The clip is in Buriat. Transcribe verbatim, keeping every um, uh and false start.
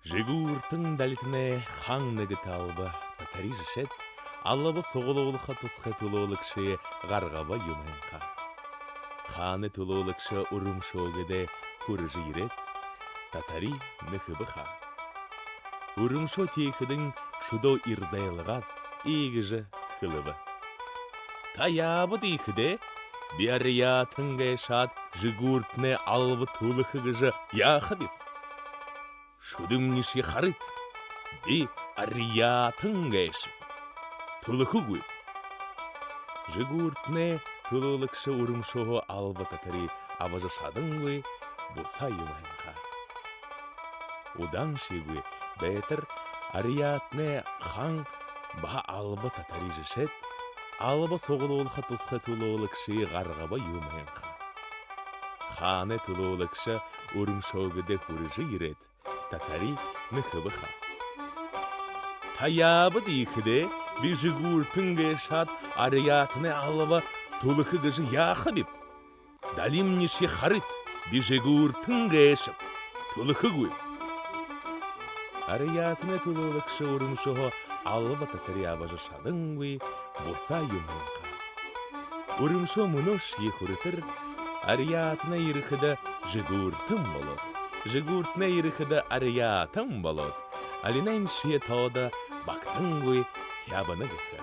Жэгүүртэн Далитанай хаан нэгэтэ алба татари жэшээд, алба суглуулха тусхай түлөөлэгшые гаргаба юм һэн ха. Хаанай түлөөлэгшэ Үрэмшөөгөөдэ хүрэжэ ерээд, татари нэхэбэ ха. Үрэмшөө тиихэдэнь шүдөө ирзайлгаад, иигэжэ хэлэбэ: «Та яабат иихэдээ? Би арьяатан гээшэ аад, Жэгүүртэнэй алба түлэхэ гэжэ яахабиб? Шүдэмнишье харыт, би арьяатан гээшэб, түлэхэгүйб». Жэгүүртэнэй түлөөлэгшэ Үрэмшөөһөө алба татари абажа шадангүй бусаа юм һэн ха. Удааншьегүй байтар арьяатанай хаан баһа алба татари жэшээд, алба суглуулха тусхай түлөөлэгшые гаргаба юм һэн ха. Хаанай түлөөлэгшэ Үрэмшөөгөөдэ хүрэжэ ерээд, татари нэхэбэ ха. «Та яабат иихэдээ? Би Жэгүүртэн гээшэ аад, арьяатанай алба түлэхэ гэжэ яахабиб? Далимнишье харыт, би Жэгүүртэн гээшэб, түлэхэгүйб». Арьяатанай түлөөлэгшэ Үрэмшөөһөө алба татари абажа шадангүй бусаа юм һэн ха. Үрэмшөө мүнөөшье хүрэтэр арьяатанай ерэхэдэ Жэгүүртэн болоод, Жэгүүртэнэй ерэхэдэ арьяатан болоод, алинайньшье тоодо багтангүй ябана гэхэ.